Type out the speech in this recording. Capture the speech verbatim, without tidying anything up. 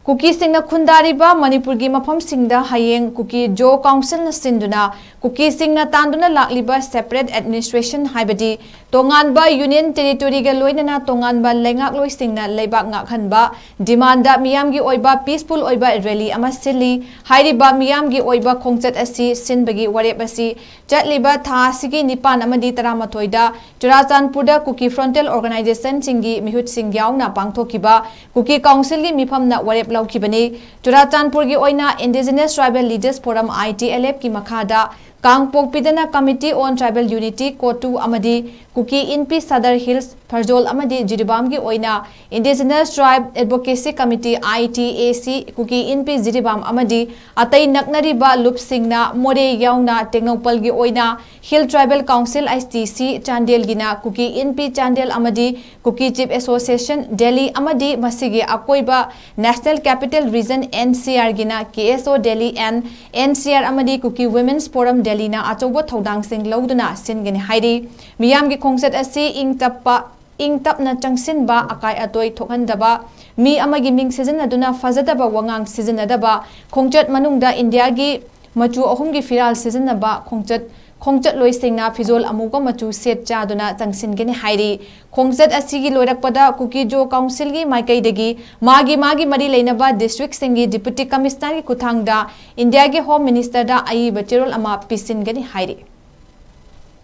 ꯀꯨꯀꯤꯁꯤꯡꯅ ꯈꯨꯟꯗꯥꯔꯤꯕ ꯃꯅꯤꯄꯨꯔꯒꯤ ꯃꯐꯝꯁꯤꯡꯗ ꯍꯌꯦꯡ ꯀꯨꯀꯤ ꯖꯣ ꯀꯥꯎꯟꯁꯤꯜꯅ ꯁꯤꯟꯗꯨꯅ ꯀꯨꯀꯤꯁꯤꯡꯅ ꯇꯥꯟꯗꯨꯅ ꯂꯥꯛꯂꯤꯕ separate administration, ꯍꯥꯏꯕꯗꯤ ꯇꯣꯉꯥꯟꯕ union territoryꯒ ꯂꯣꯏꯅꯅ ꯇꯣꯉꯥꯟꯕ ꯂꯩꯉꯥꯛꯂꯣꯏꯁꯤꯡꯅ ꯂꯩꯕꯥꯛ ꯉꯥꯛꯍꯟꯕ demandꯗ ꯃꯤꯌꯥꯝꯒꯤ ꯑꯣꯏꯕ peaceful ꯑꯣꯏꯕ rally ꯑꯃ ꯁꯤꯜꯂꯤ꯫ ꯍꯥꯏꯔꯤꯕ ꯃꯤꯌꯥꯝꯒꯤ ꯑꯣꯏꯕ ꯈꯣꯡꯆꯠ ꯑꯁꯤ ꯁꯤꯟꯕꯒꯤ ꯋꯥꯔꯦꯞ ꯑꯁꯤ ꯆꯠꯂꯤꯕ ꯊꯥ ꯑꯁꯤꯒꯤ ꯅꯤꯄꯥꯟ ꯑꯃꯗꯤ ꯇꯔꯥꯃꯥꯊꯣꯏꯗ ꯆꯨꯔꯥꯆꯥꯟꯄꯨꯔꯗ ꯀꯨꯀꯤ frontal organizationꯁꯤꯡꯒꯤ ꯃꯤꯍꯨꯠꯁꯤꯡ ꯌꯥꯎꯅ ꯄꯥꯡꯊꯣꯛꯈꯤꯕ ꯀꯨꯀꯤ ꯀꯥꯎꯟꯁꯤꯜꯒꯤ ꯃꯤꯐꯝꯅ ꯋꯥꯔꯦꯞ ꯂꯧꯈꯤꯕꯅꯤ꯫ ꯆꯨꯔꯥꯆꯥꯟꯄꯨꯔꯒꯤ ꯑꯣꯏꯅ Indigenous Tribal Leaders Forum, ITLFꯀꯤ ꯃꯈꯥꯗ ꯀꯥꯡꯄꯣꯛꯄꯤꯗꯅ Committee on Tribal Unity, CoTU ꯑꯃꯗꯤ ꯀꯨꯀꯤ ꯏꯟꯄꯤ ꯁꯗꯔ ꯍꯤꯜꯁ, ꯐꯔꯖꯣꯜ ꯑꯃꯗꯤ ꯖꯤꯔꯤꯕꯥꯝꯒꯤ ꯑꯣꯏꯅ Indigenous Tribe Advocacy Committee, ITAC, ꯀꯨꯀꯤ ꯏꯟꯄꯤ ꯖꯤꯔꯤꯕꯥꯝ ꯑꯃꯗꯤ ꯑꯇꯩ ꯅꯛꯅꯔꯤꯕ ꯂꯨꯞꯁꯤꯡꯅ ꯃꯣꯔꯦ ꯌꯥꯎꯅ ꯇꯦꯡꯅꯧꯄꯜꯒꯤ ꯑꯣꯏꯅ Hill Tribal Council, HTC, ꯆꯥꯟꯗꯦꯜꯒꯤꯅ ꯀꯨꯀꯤ ꯏꯟꯄꯤ ꯆꯥꯟꯗꯦꯜ ꯑꯃꯗꯤ ꯀꯨꯀꯤ Chief Association, ꯗꯦꯜꯂꯤ ꯑꯃꯗꯤ ꯃꯁꯤꯒꯤ ꯑꯀꯣꯏꯕ National Capital Region, NCRꯒꯤꯅ KSO Delhi and NCR ꯑꯃꯗꯤ Kuki Women's Forum Delhiꯅ ꯑꯆꯧꯕ ꯊꯧꯗꯥꯡꯁꯤꯡ ꯂꯧꯗꯨꯅ ꯁꯤꯟꯒꯅꯤ ꯍꯥꯏꯔꯤ꯫ ꯃꯤꯌꯥꯝꯒꯤ ꯈꯣꯡꯆꯠ ꯑꯁꯤ ꯏꯪ ꯇꯞꯄ, ꯏꯪ ꯇꯞꯅ ꯆꯪꯁꯤꯟꯕ, ꯑꯀꯥꯏ ꯑꯇꯣꯏ ꯊꯣꯛꯍꯟꯗꯕ, ꯃꯤ ꯑꯃꯒꯤ ꯃꯤꯡ ꯁꯤꯖꯤꯟꯅꯗꯨꯅ ꯐꯖꯗꯕ ꯋꯥꯉꯥꯡ ꯁꯤꯖꯤꯟꯅꯗꯕ, ꯈꯣꯡꯆꯠ ꯃꯅꯨꯡꯗ ꯏꯟꯗꯤꯌꯥꯒꯤ ꯃꯆꯨ ꯑꯍꯨꯝꯒꯤ ꯐꯤꯔꯥꯜ ꯁꯤꯖꯤꯟꯅꯕ, ꯈꯣꯡꯆꯠ, ꯈꯣꯡꯆꯠꯂꯣꯏꯁꯤꯡꯅ ꯐꯤꯖꯣꯜ ꯑꯃꯨꯕ ꯃꯆꯨ ꯁꯦꯠ ꯆꯥꯗꯨꯅ ꯆꯪꯁꯤꯟꯒꯅꯤ ꯍꯥꯏꯔꯤ꯫ ꯈꯣꯡꯆꯠ ꯑꯁꯤꯒꯤ ꯂꯣꯏꯔꯛꯄꯗ ꯀꯨꯀꯤ ꯖꯣ ꯀꯥꯎꯟꯁꯤꯜꯒꯤ ꯃꯥꯏꯀꯩꯗꯒꯤ ꯃꯥꯒꯤ ꯃꯥꯒꯤ ꯃꯔꯤ ꯂꯩꯅꯕ districtꯁꯤꯡꯒꯤ Deputy Commissionerꯒꯤ ꯈꯨꯠꯊꯥꯡꯗ ꯏꯟꯗꯤꯌꯥꯒꯤ Home Ministerꯗ ꯑꯏꯕ ꯆꯦꯔꯣꯜ ꯑꯃ ꯄꯤꯁꯤꯟꯒꯅꯤ ꯍꯥꯏꯔꯤ꯫